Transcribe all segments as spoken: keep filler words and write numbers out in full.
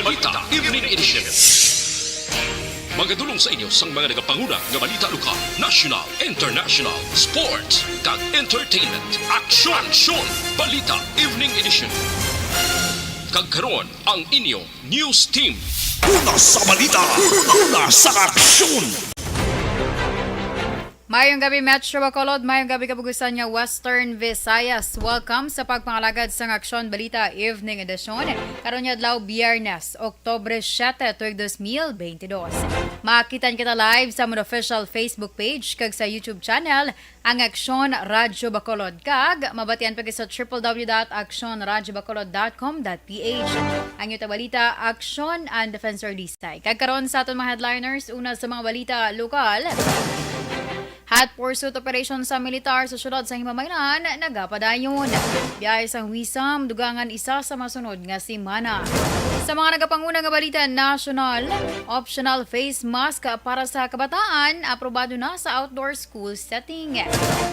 Balita Evening Edition. Magadulong sa inyo sang mga nagapanguna nga balita lokal, national, international, sports, kag entertainment. Aksyon! Aksyon! Balita Evening Edition. Kag karon, ang inyo news team. Una sa balita, una sa aksyon. Mayong gabi, Metro Bacolod. Mayong gabi, kabugusan nga Western Visayas. Welcome sa pagpangalagad sang Aksyon Balita Evening Edition. Karon nga adlaw, Biyernes, Oktubre siete, tuig dos mil beintidos. Makita kita live sa amon official Facebook page kag sa YouTube channel, ang Aksyon Radyo Bacolod. Kag mabatian pa kita sa triple W dot aksyon radyo bacolod dot com dot P H. Ang inyo tagabalita, Aksyon and Defensor Lisay. Kag karon sa aton mga headliners, una sa mga balita lokal. Hot pursuit operation sa militar sa siyudad sa Himamaylan nagapadayon. Biyahe sang wisam, dugangan isa sa masunod nga semana. Sa mga nagapanguna nga balita nasyonal, optional face mask para sa kabataan, aprobado na sa outdoor school setting.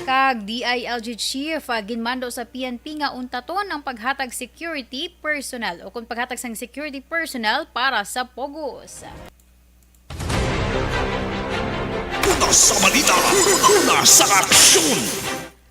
Kag D I L G chief, ah, ginmando sa P N P nga untaton ang paghatag security personnel o kung paghatag sang security personnel para sa Pogos. Una sa balita, una sa aksyon.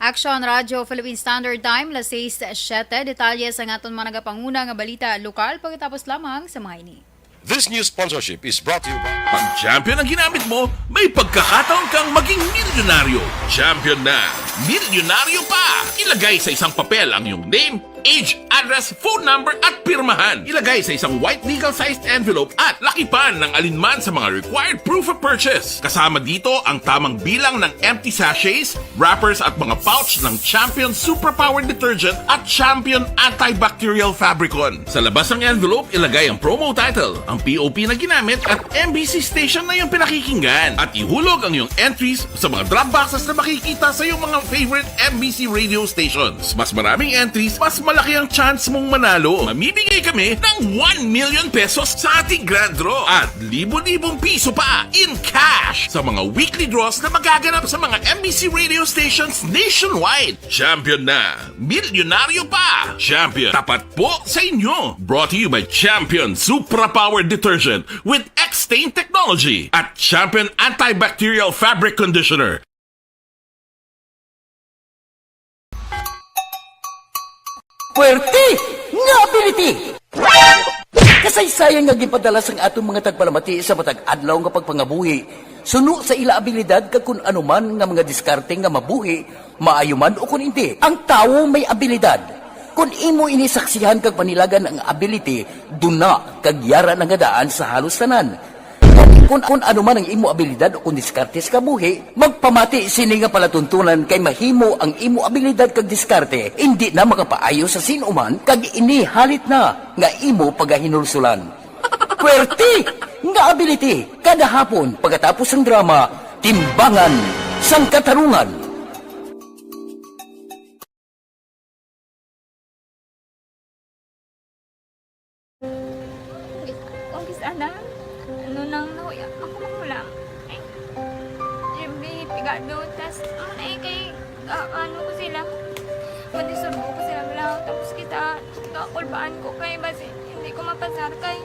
Aksyon Radyo Philippine Standard Time, las seis siete. Detalye sa aton mga nagapanguna nga balita lokal pagkatapos lamang sa mga ini. This news sponsorship is brought to you by Pag champion ang ginamit mo, may pagkakataon kang maging milyonaryo. Champion na, milyonaryo pa! Ilagay sa isang papel ang iyong name, age, address, phone number, at pirmahan. Ilagay sa isang white legal-sized envelope at lakipan ng alinman sa mga required proof of purchase. Kasama dito ang tamang bilang ng empty sachets, wrappers, at mga pouch ng Champion Superpower Detergent at Champion Antibacterial Fabricon. Sa labas ng envelope, ilagay ang promo title, ang P O P na ginamit, at M B C station na iyong pinakikinggan. At ihulog ang iyong entries sa mga drop boxes na makikita sa iyong mga favorite M B C radio stations. Mas maraming entries, mas malaki ang chance mong manalo. Mamimigay kami ng one million pesos sa ating grand draw at libo-libong piso pa in cash sa mga weekly draws na magaganap sa mga M B C radio stations nationwide. Champion na! Milyonaryo pa! Champion, tapat po sa inyo! Brought to you by Champion Supra Power Detergent with X-Stain Technology at Champion Antibacterial Fabric Conditioner. Puwerte nga ability! Kasaysayan nga ginpadala sang aton mga tagpalamati sa matag adlaw nga pagpangabuhi suno sa ila abilidad kag kun ano man nga mga diskarte nga mabuhi, maayo man o kun indi. Ang tawo may abilidad. Kun imo ini saksihan kag panilagan ang ability, duna kag yara na nga daan sa halos tanan. Kun, kun ano man ang imo abilidad o kun diskarte sa kabuhi, magpamati sini nga palatuntunan kay mahimo ang imo abilidad kag diskarte indi na makapaayo sa sin-o man kag ini halit na nga imo pagahinulsulan. Puwerte nga ability! Kada hapon, pagkatapos sang drama, Timbangan sang Katarungan. Kung kis-, ana, ano nang nahuya, ako magulang. Ay, every pigado, tas, ano na eh, kay, ah, ano ko sila, madisurbo ko sila, bala, tapos kita, kakulbaan ko kay, basi, hindi ko mapasar kay.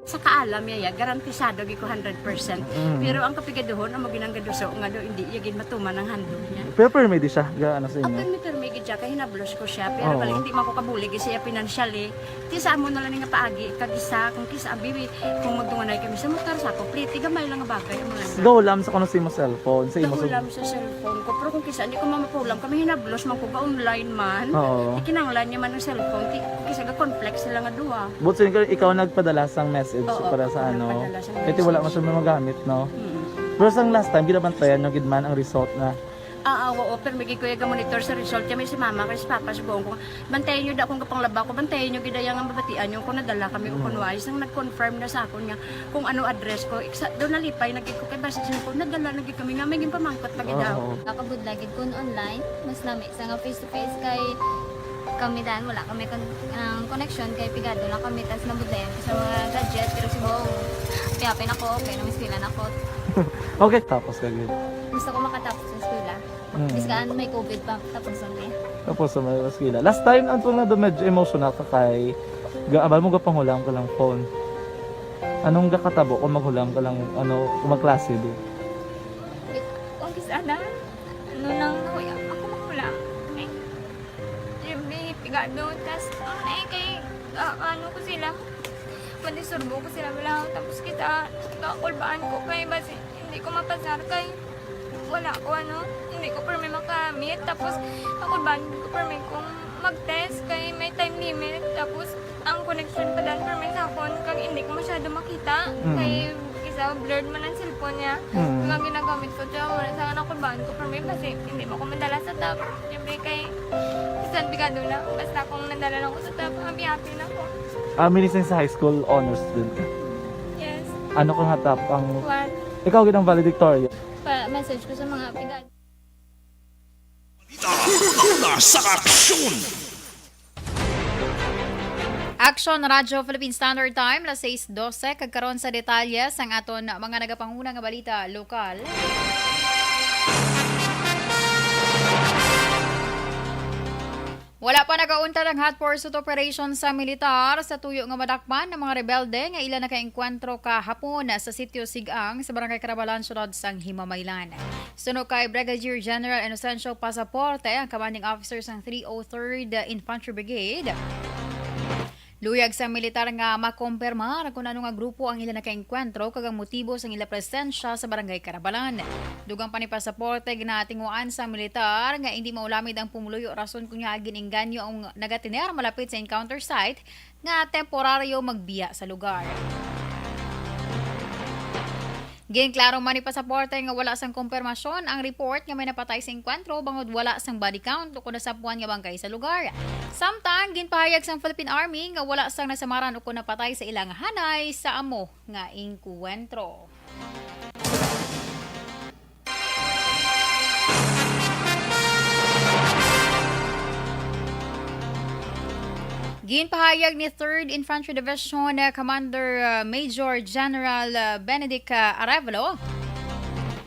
Sa kaalam niya, ya, garantisado gid ko hundred percent. Mm. Pero ang kapigaduhon, amo ginang gaduso nga do, hindi iya gid matuman ang handog niya. Pero permi di siya, ga-, ano sa inyo? Permi, permi gid siya, kay hinablos ko siya. Pero Oo. Bali, hindi man ko kabulig siya financially. Ti sa amo na lang nga paagi, kag isa, kung kisa, abi, kung magdunganay kami sa motor, sa complete, gamay lang nga bagay, amo lang. Gahulam sa kuno sa imo cellphone, sa imo sa Gahulam sa cellphone ko, pero kung kisa, hindi ko mamapulam, kami hinablos man ko, ga-online man. Oo. Ikinanglan niya man ang cellphone, ti, kung kisa, ga-conflict sila nga duha. But so, ikaw, ikaw nagpadala sang message Oo, para sa ako ano? Nagpadala sang Kaya ti wala man message. Siya magamit, no? Mm. Pero sang last time, ginabantayan nyo gid man ang result na Ah, ah, oo, pero may gikuya ga monitor sa result. Kami si mama, kay si papa, si buong ko. Bantayan nyo da akong kapanglaba ko, bantayan nyo gid ang mabatian nyo kung nadala kami o Mm. kung wais. Nang nag-confirm na sa akon nga kung ano address ko, iksa, doon nalipay na gid ko kay basta siya ko, nadala na gid kami nga may ginpamangkot pa gid Oo. Ako budlay gid kun online, mas lami sa nga face to face kay kami dan wala kami kon-, ang connection kay pigado lang kami tas nabudlayan ko sa mga gadget pero si Bong, happy-happy na ko, okay na, may eskwela na ko. Okay, tapos ka gid. Gusto ko makatapos sa eskwela. Mm. Bisan may covid pa, tapos ang day. Tapos sa may eskwela. Last time, ang tunga do medyo emotional ka kay ga-, abal mo gapanghulam ka lang phone. Anong gakatabo kung maghulam ka lang, ano, kung magklase di? Kung kisa na, ano nang nahuya, ako mahulam. Eh, siyempre, pigado, tas, ano na eh, kay, ah, ano ko sila, mandisturbo ko sila, wala, tapos kita, kakulbaan ko kay, basi, hindi ko mapasar kay, wala ko, ano, hindi ko permi makamit, tapos, kakulbaan ko permi kung mag-test kay may time limit, tapos, ang connection pa dan permi sa akon, kag hindi ko masyado makita, Mm. kay isa blurred man ang cellphone niya. Mm. Kag ang ginagamit ko siya, wala sa akin, nakulbaan ko permi, basi hindi mo ko madala sa top. Siyempre kay, bisan pigado na, basta kung nadala lang ko sa top, happy-happy na ko. Ah, minising sa high school honors student ka? Yes. Ano ka nga top ang One. Ikaw gid ang valedictorian? Pa-message ko sa mga pigado. Balita, una sa aksyon. Aksyon, Radyo Philippine Standard Time, las sais dose, kag karon sa detalye sang aton mga nagapanguna nga balita lokal. Wala pa nagauntad ang hot pursuit operation sa militar sa tuyo nga madakpan ang mga rebelde nga ila nakaengkwentro kahapon sa Sitio Sigang sa Barangay Carabalan, Siyudad sang Himamaylan. Suno kay Brigadier General Inocencio Pasaporte, ang commanding officer sang three oh third Infantry Brigade, luyag sa militar nga makompirmar kon ano nga grupo ang ila nakaengkwentro kag ang motibo sang ila presensya sa Barangay Carabalan. Dugang pa ni Pasaporte, ginatinguhaan sa militar nga indi maulamid ang pumuluyo rason kon ngaa gin-engganyo ang nagatiner malapit sa encounter site nga temporaryo magbiya sa lugar. Ginklaro man ni Pasaporte nga wala sang kumpirmasyon ang report nga may napatay sa engkwentro bangod wala sang body count ukon nasapuan nga bangkay sa lugar. Samtang ginpahayag sang Philippine Army nga wala sang nasamaran ukon napatay sa ilang hanay sa amo nga engkwentro. Ginpahayag ni Third Infantry Division, uh, Commander, uh, Major General, uh, Benedict, uh, Arevalo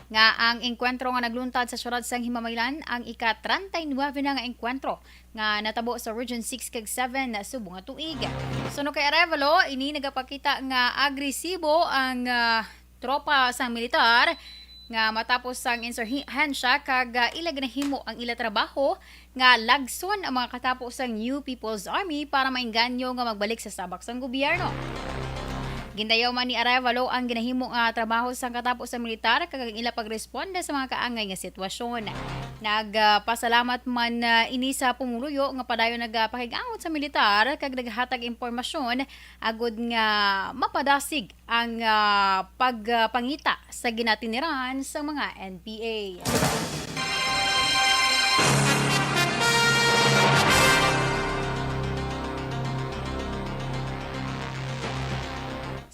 nga ang engkwentro nga nagluntad sa siyudad sang Himamaylan ang ika-treinta y nuebe na nga engkwentro nga natabo sa Region six kag seven subong nga tuig. Suno kay Arevalo, ini nagapakita nga agresibo ang, uh, tropa sang militar nga matapos sang insurhensya kag, ah, ila ginahimo ang ila trabaho nga lagson ang mga katapo sang New People's Army para maengganyo nga magbalik sa sabak sang gobyerno. Gindayaw man ni Arevalo ang ginahimo nga trabaho sang katapo sang militar kag ang ila pagresponde sa mga kaangay nga sitwasyon. Nagpasalamat man, ah, ini sa pumuluyo nga padayon nagapakig-angot sa militar kag naghatag impormasyon agod nga mapadasig ang, ah, pagpangita sa ginatiniran sa mga N P A.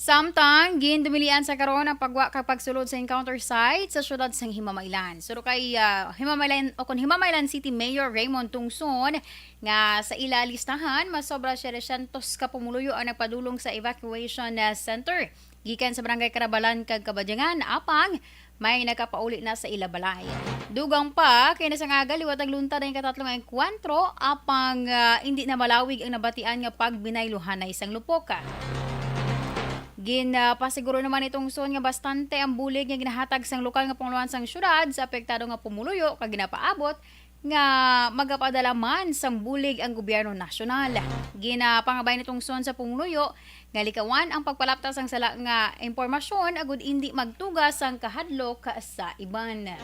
Samtang, gindumilian sa karon ang pagwa kag pagsulod sa encounter site sa siyudad sang Himamaylan. Suno kay, ah, Himamaylan, o kon Himamaylan City Mayor Raymond Tungson, nga sa ila listahan, masobra siyete syentos ka pumuluyo ang nagpadulong sa evacuation, ah, center gikan sa Barangay Carabalan kag Cabadiangan, apang may nakapauli na sa ila balay. Dugang pa, kay sang aga liwat nagluntad ang ikatatlong engkwentro, apang, ah, indi na malawig ang nabatian nga pagbinaylo hanay sang lupok. Ginapasiguro naman ni Tungson nga bastante ang bulig nga ginahatag sang lokal nga pangulohan sang syudad sa apektado nga pumuluyo, kag ginapaabot nga magapadala man sang bulig ang gobyerno nasyonal. Ginapangabay ni Tungson sa pumuluyo nga likawan ang pagpalapta sang sala nga impormasyon agud indi magtuga sang kahadlok sa iban.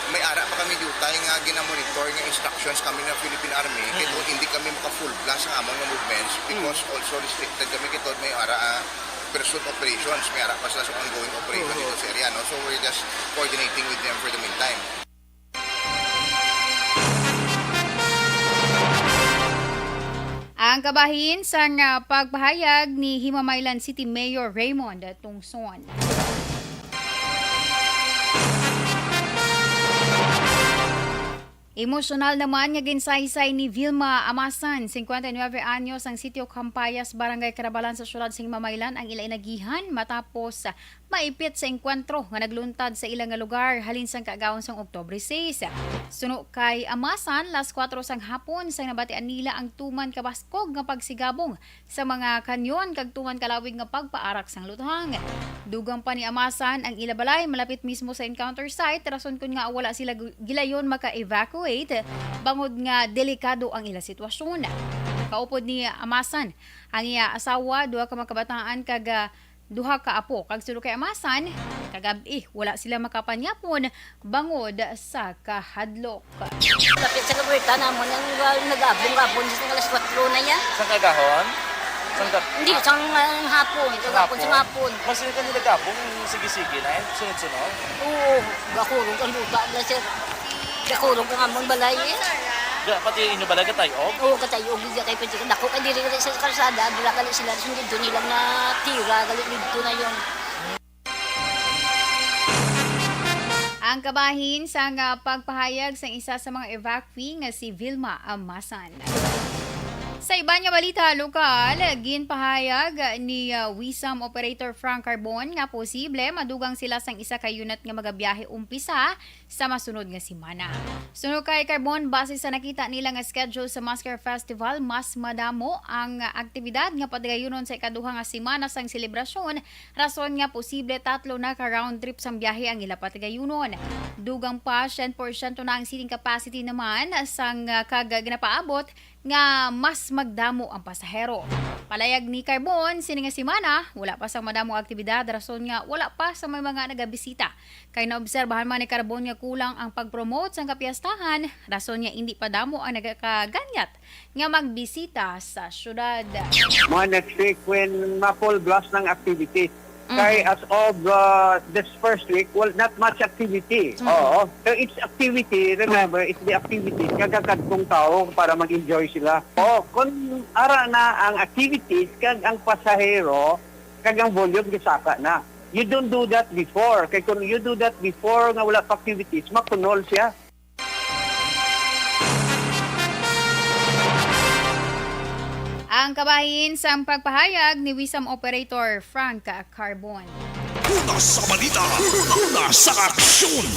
May ara pa kami diutay nga ginamonitor nga instructions kami ng Philippine Army, kay tungod hindi kami maka full blast ang amon nga movements because also restricted kami kay tungod may ara, ah, pursuit operations, may ara pa sila sa ongoing operation dito sa area, no? So we're just coordinating with them for the meantime. Ang kabahin sang, ah, pagpahayag ni Himamaylan City Mayor Raymond Tungson. Emosyonal naman nga ginsaysay ni Vilma Amasan, singkwenta y nuebe anyos, ang Sitio Campayas, Barangay Carabalan sa siyudad sa Himamaylan ang ila inagihan matapos maipit sa engkwentro nga nagluntad sa ila nga lugar halin sang kaagahon sang Oktubre sais. Suno kay Amasan, las kuwatro sang hapon sang nabatian nila ang tuman kabaskog nga pagsigabong sa mga kanyon kag tuman kalawig nga pagpaarak sang luthang. Dugang pa ni Amasan, ang ila balay malapit mismo sa encounter site, rason kun nga wala sila gu- gilayon maka-evacuate bangod nga delikado ang ila sitwasyon. Kaupod ni Amasan, ang iya asawa, duha ka mga kabataan kag, ah, duha ka apo, kag suno kay Amasan, kagab-i wala sila makapanyapon bangod sa kahadlok. Lapit sa kabuerta namon ang, ah, nagabong-gabong sa alas kuwatro na yan. Sang kagahon? Sang gab- Hindi, sang, ah, hapon. Kagapon, sang hapon. Mas nila nagabong, sige-sige na, eh, sunod-sunod. Oo, gakurog ang lupa, bla, sir. Gakurog ang among balay, eh. Da, pati inyo balay katayog? Oo, katayog, di kay pwede. Dako kay diri sa kalsada, dira kali sila, sundin doon nilang natira, gali dito na yon. Ang kabahin sang, ah, pagpahayag sang isa sa mga evacuee nga si Vilma Amasan. Sa iban nga balita lokal, ginpahayag ni, ah, Wisam Operator Frank Carbon nga posible madugang sila sang isa ka unit nga magabiyahe umpisa sa masunod nga semana. Suno kay Carbon, base sa nakita nila nga schedule sa Masker Festival, mas madamo ang aktibidad nga patigayunon sa ikaduha nga semana sang selebrasyon, rason nga posible tatlo na ka round trip sang biyahe ang ila patigayunon. Dugang pa, syen porsyento na ang seating capacity naman sang, ah, kag ginapaabot nga mas magdamo ang pasahero. Palayag ni Carbon, sini nga semana, wala pa sang madamo nga aktibidad, rason nga wala pa sa may mga nagabisita. Kay naobserbahan man ni Carbon nga kulang ang pag-promote sang kapiyastahan, rason nga indi pa damo ang nagakaganyat nga magbisita sa syudad. Mga next week when ma-full blast ng activities. Kay as of, uh, this first week, well, not much activity. Oo. So it's activity, remember, it's the activity. Kagakadtong tao para mag-enjoy sila. Oh, kung ara na ang activities, kag ang pasahero, kag ang volume, gisaka na. You don't do that before. Kay kung you do that before, nga wala pa activities, makunol siya. Ang kabahin sang pagpahayag ni Wisam Operator Frank Carbon. Una sa balita, una sa aksyon.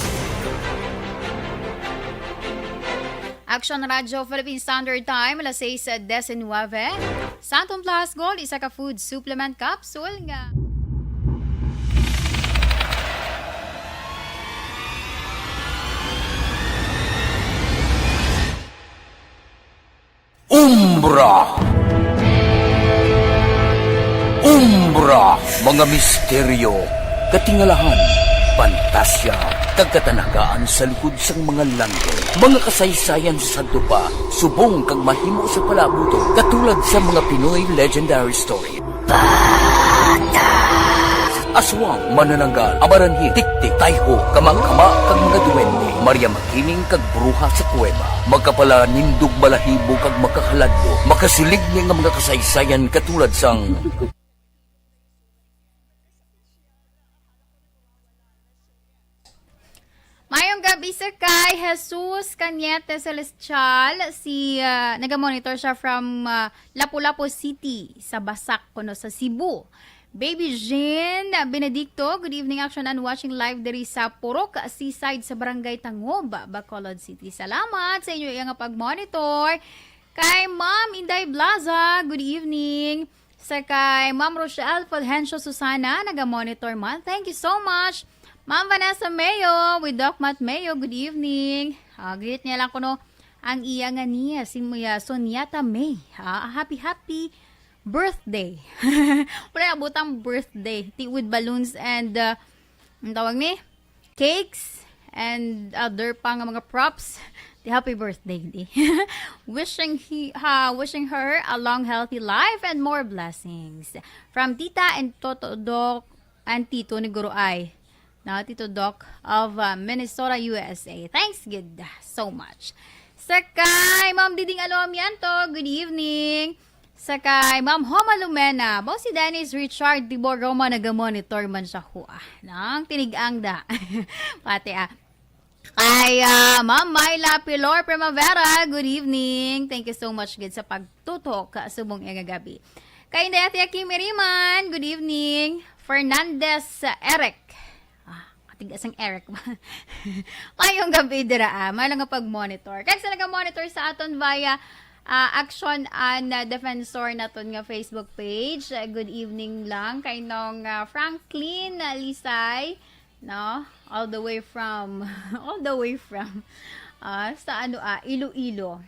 Action Radio Philippine Standard Time, alas sais diecinuebe. Santon Plus Gold, isa ka food supplement capsule nga Umbra. Umbra, mga misteryo, katingalahan, pantasya, kag katanagaan sa likod sang mga langit. Mga kasaysayan sa sadto pa, subong kag mahimo sa palabuto, katulad sa mga Pinoy legendary story. Aswang, manananggal, amaranhit, tiktik, tayho, kamangkama, kag mga duwende, Maria Makiling kag bruha sa kuweba, makapalanindog balahibo kag makahaladlo, makasiligni nga mga kasaysayan katulad sang Mayong gabi sa kay Jesus Cañete Celestial, si, ah, naga-monitor siya from, ah, Lapu-Lapu City, sa Basak, kuno sa Cebu. Baby Jean Benedicto, good evening, Action, and watching live diri sa Purok Seaside sa Barangay Tangob, Bacolod City. Salamat sa inyo nga pag-monitor. Kay Ma'am Inday Blaza, good evening. Sa kay Ma'am Rochelle Fulgencio Susana, naga-monitor man. Thank you so much. Ma'am Vanessa Mayo with Doc Matt Mayo, good evening. Ah, greet niya lang kuno ang iya nga niya, si Muya Soniata May. Ah, happy, happy birthday. Wala na butang birthday. Ti with balloons and, ah, ang tawag ni? Cakes and other pa nga mga props. Ti happy birthday di. Wishing he, ha, wishing her a long, healthy life and more blessings. From Tita and Toto Doc and Tito ni Guro Ay. No, Tito Doc of, uh, Minnesota, U S A. Thanks gid so much. Sa kay Ma'am Diding Alomianto, good evening. Sa kay Ma'am Homa Lumena, mo si Dennis Richard Tibor Roma, naga-monitor man siya hua. Nang tinigang da. Pati, ah. Kay, ah, Ma'am Myla Pilor Primavera, good evening. Thank you so much gid sa pagtutok, ah, subong nga gabi. Kay Inday Ate Kimi Riman, good evening. Fernandez, ah, Eric. Ah, katigas ang Eric ba? Mayong gabi dira, ah. May lang nga pag-monitor. Kag sa naga-monitor sa aton via, ah, Action and, ah, Defensor naton nga Facebook page, ah, good evening lang kay Nong, ah, Franklin, ah, Lisay, no? All the way from, all the way from, ah, sa ano, ah, Iloilo.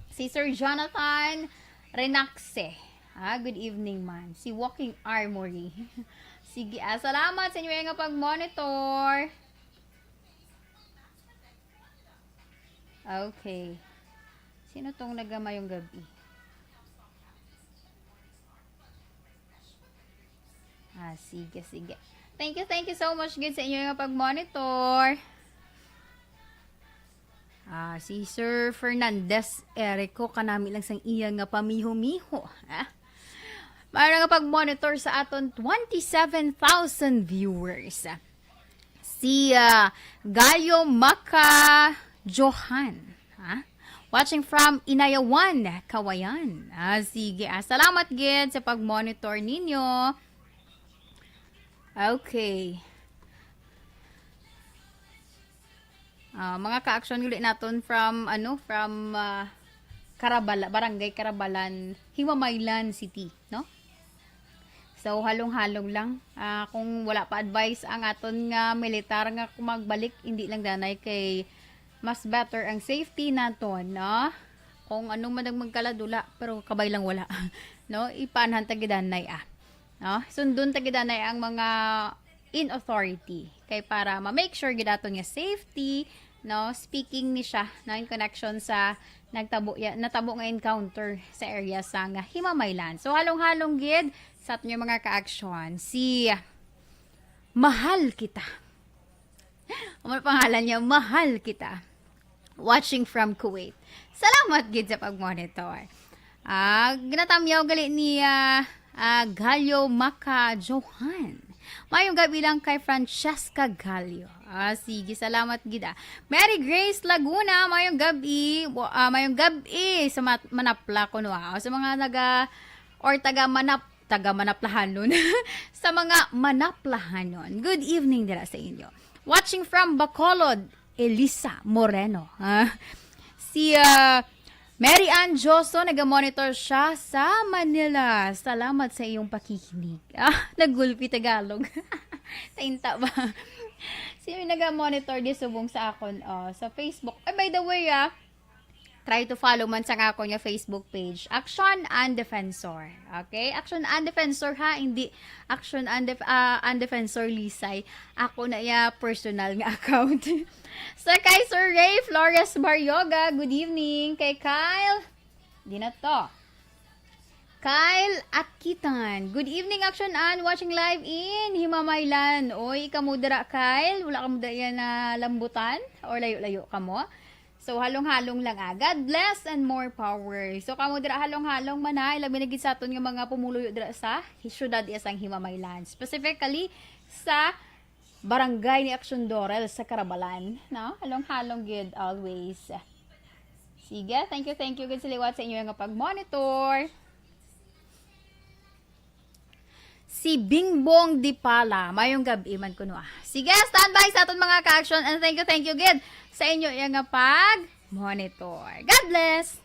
Si Sir Jonathan Renaxe. Ah, good evening man. Si Walking Armory. Sige, ah, salamat sa inyo nga pag-monitor. Okay. Sino tong nagamayong gabi? Ah, sige, sige. Thank you, thank you so much gid sa inyo nga pag-monitor. Ah, si Sir Fernandez Erico, kanami lang sang iya nga pamiho-miho. Ah? Mayroon nga pag-monitor sa aton twenty-seven thousand viewers. Si, ah, Gayo Maka Johan, ha? Watching from Inayawan, Kawayan. Ah, sige. Ah, salamat gid sa pag-monitor ninyo. Okay. Ah, mga ka-action, uli naton from, ano, from, ah, Carabala-, Barangay Carabalan, Himamaylan City, no? So, halong-halong lang. Ah, kung wala pa advice ang aton nga militar nga kung magbalik, hindi lang danay kay mas better ang safety naton, no? Kung ano man ang magkaladula, pero kabay lang wala, no? Ipaanhan ta gid anay, ah. No? Sundon ta gid anay ang mga in authority kay para ma-make sure gid aton nga safety, no? Speaking ni siya, no, in connection sa nagtabo ya-, natabo nga encounter sa area sa nga Himamaylan. So, halong-halong gid sa aton nga mga ka-action, si Mahal Kita. Ano pangalan niya? Mahal Kita. Watching from Kuwait. Salamat gid sa pag-monitor. Ah, ginatamyaw gali ni, ah, ah, Gallo Maca Johan. Mayong gabi lang kay Francesca Gallo. Ah, sige, salamat gid, ah. Mary Grace Laguna, mayong gabi. Wa-, ah, mayong gabi sa mat-, Manapla kuno, ah. Sa mga naga or taga Manap-, taga Manaplahanon. Sa mga Manaplahanon. Good evening dira sa inyo. Watching from Bacolod, Elisa Moreno. Ah, si, ah, Mary Ann Joso, naga-monitor siya sa Manila. Salamat sa iyong pakikinig. Ah, nagulpi Tagalog. Tainta ba? Sino naga-monitor di subong sa akon, oh, sa Facebook? Ay, by the way, ah, try to follow man sa akon nga Facebook page, Action and Defensor. Okay? Action and Defensor, ha, hindi Action and Def-, ah, and Defensor Lisay. Ako na iya personal nga account. Sa kay Sir Ray Flores Baryoga, good evening. Kay Kyle, di na to. Kyle Akitan, good evening, Action Ann. Watching live in Himamaylan. Oy, kamo dira, Kyle. Wala kamo dira yan na lambutan or layo-layo kamo. So, halong-halong lang, ah. God bless and more power. So, kamo dira halong-halong man, ha. Ilabi na gid sa aton nga mga pumuluyo dira sa syudad iya sang Himamaylan. Specifically sa barangay ni Action Dorel sa Carabalan, no? Halong-halong gid always. Sige, thank you, thank you gid sa liwat sa inyo nga pag-monitor. Si Bingbong Dipala, mayong gabi man kuno, ah. Sige, standby sa aton mga ka-action, and thank you, thank you gid sa inyo iya nga pag-monitor. God bless!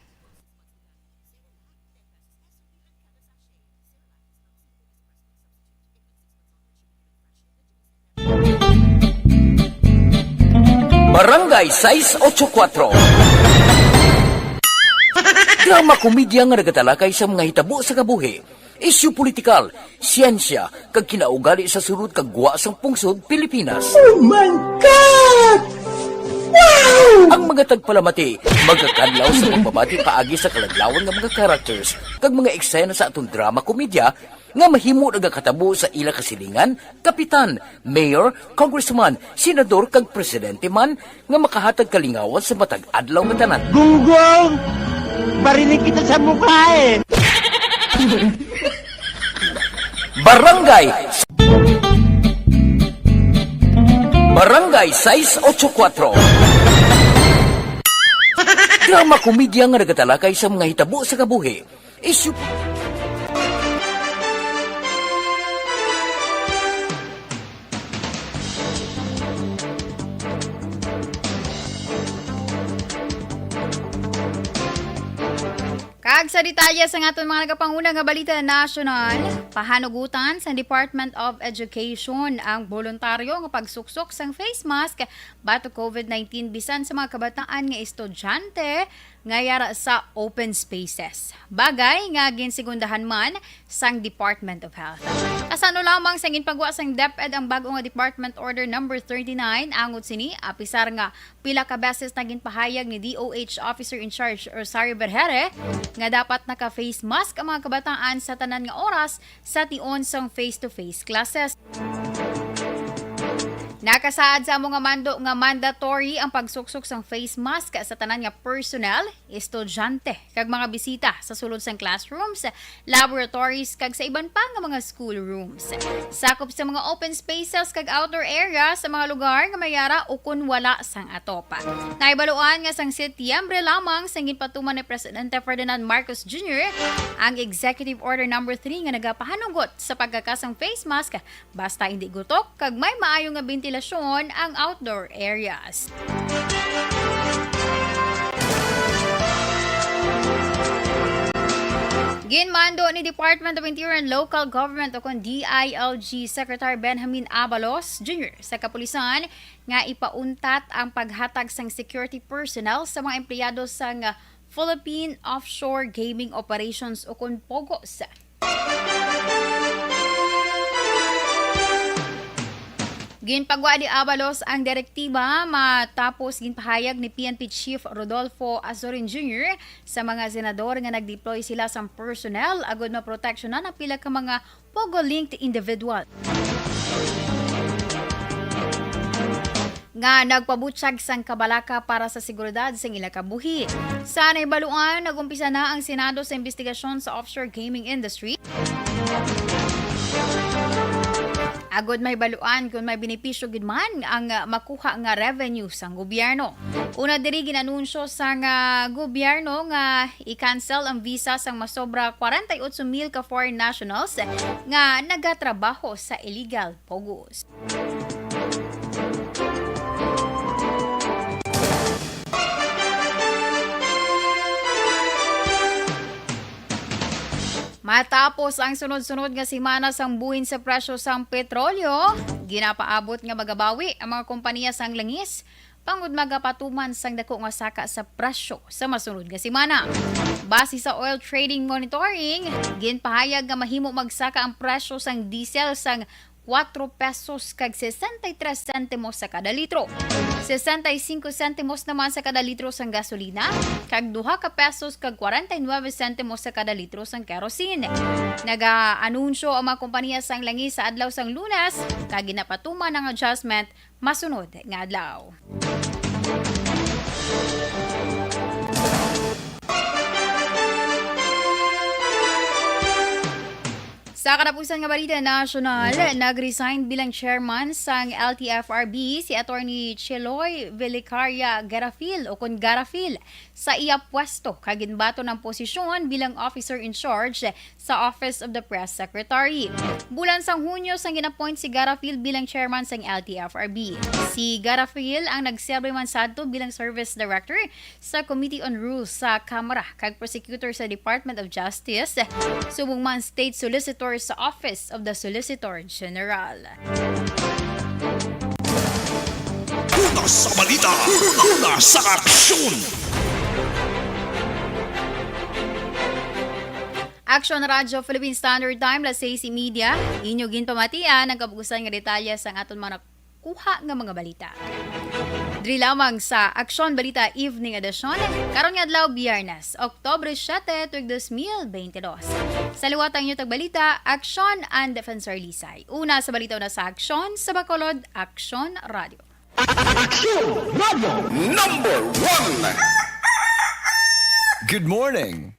Barangay sais ocho kuwatro. Drama komedya nga nagatalakay sa mga hitabo sa kabuhi, isyu politikal, siyensya, kag kinaugali sa sulod kag gwa sang pungsod Pilipinas. Oh my God! Wow! Ang mga tagpalamati magakadlaw sa pagbabati paagi sa kaladlawan nga mga characters kag mga eksena sa aton drama komedya nga mahimo nagakatabo sa ila kasilingan, kapitan, mayor, congressman, senador, kag presidente man nga makahatag kalingawan sa matag adlaw nga tanan. Gunggong! Barinig kita sa mukha eh! Barangay Barangay sais ocho kuwatro. Drama komedya nga nagatalakay sa mga hitabo sa kabuhi, isyu. Kag sa detalye sa aton mga nagapanguna nga balita nasyonal, pahanugutan sa Department of Education ang boluntaryo nga pagsuksok sang face mask batok COVID nineteen bisan sa mga kabataan nga estudyante nga yara sa open spaces. Bagay nga ginsegundahan man sang Department of Health. Kasano lamang sang ginpagwa sang DepEd ang bag-o nga Department Order Number thirty-nine, angot sini, apisar nga pila ka beses na ginpahayag ni D O H Officer in Charge Rosario Vergeire nga dapat naka-face mask ang mga kabataan sa tanan nga oras sa tion sang face-to-face classes. Nakasaad sa amo nga mando nga mandatory ang pagsuksok sang face mask sa tanan nga personnel, estudyante, kag mga bisita sa sulod sang classrooms, laboratories, kag sa iban pa nga mga school rooms. Sakop sa mga open spaces kag outdoor areas sa mga lugar nga may yara ukon wala sang atop. Nahibaluan nga sang Setyembre lamang sang ginpatuman ni Presidente Ferdinand Marcos Junior ang Executive Order Number three nga nagapahanugot sa pagkaka sang face mask basta indi gutok kag may maayo nga bentilasyon ang outdoor areas. Ginmando ni Department of Interior and Local Government o kon D I L G Secretary Benjamin Abalos Junior sa kapulisan nga ipauntat ang paghatag sang security personnel sa mga empleyado sang Philippine Offshore Gaming Operations o kon POGOs. Ginpagwa ni Abalos ang direktiba matapos ginpahayag ni P N P Chief Rodolfo Azorin Junior sa mga senador nga nag-deploy sila sang personnel agud maproteksyonan ang pila ka mga POGO-linked individual nga nagpabutyag sang kabalaka para sa seguridad sang ila kabuhi. Sa nahibaluan, nag-umpisa na ang Senado sa imbestigasyon sa offshore gaming industry. Agod mahibaluan kung may benepisyo gid man ang, ah, makuha nga revenue sang gobyerno. Una diri, ginanunsyo sang, ah, gobyerno nga i-cancel ang visa sang masobra forty-eight mil ka foreign nationals nga nagatrabaho sa illegal POGOs. Matapos ang sunod-sunod nga semana sang buhin sa presyo sang petrolyo, ginapaabot nga magabawi ang mga kompanya sang langis bangod magapatuman sang dako nga saka sa presyo sa masunod nga semana. Base sa Oil Trading Monitoring, ginpahayag nga mahimo magsaka ang presyo sang diesel sang kuwatro pesos kag sesenta y tres sentimos sa kada litro, sesenta y cinco sentimos naman sa kada litro sang gasolina, kag duha ka pesos kag kwarenta y nuebe sentimos sa kada litro sang kerosene. Nagaanunsyo ang mga kompanya sang langis sa adlaw sang Lunes, kag ginapatuman ang adjustment masunod nga adlaw. Sa katapusan nga balita nasyonal, nag-resign bilang chairman sang L T F R B si Attorney Cheloy Velicaria Garafil o kon Garafil sa iya pwesto kag ginbaton ang posisyon bilang officer in charge sa Office of the Press Secretary. Bulan sang Hunyo sang gin-appoint si Garafil bilang chairman sang L T F R B. Si Garafil ang nagserbi man sadto bilang service director sa Committee on Rules sa Kamara kag prosecutor sa Department of Justice, subong man State Solicitor sa Office of the Solicitor General. Sa balita, una sa aksyon. Action Radyo Philippine Standard Time, las seis y media. Inyo ginpamatian ang kabugusan nga detalye sang aton mga nakuha nga mga balita. Diri lamang sa Aksyon Balita Evening Edition, karon nga adlaw, Biyernes, Oktubre siete, tuig dos mil bente dos. Sa liwat ang inyo tagbalita, Aksyon and Defensor Lisay. Una sa balita, una sa aksyon, sa Bacolod, Aksyon Radio. Aksyon Radio number one. Good morning.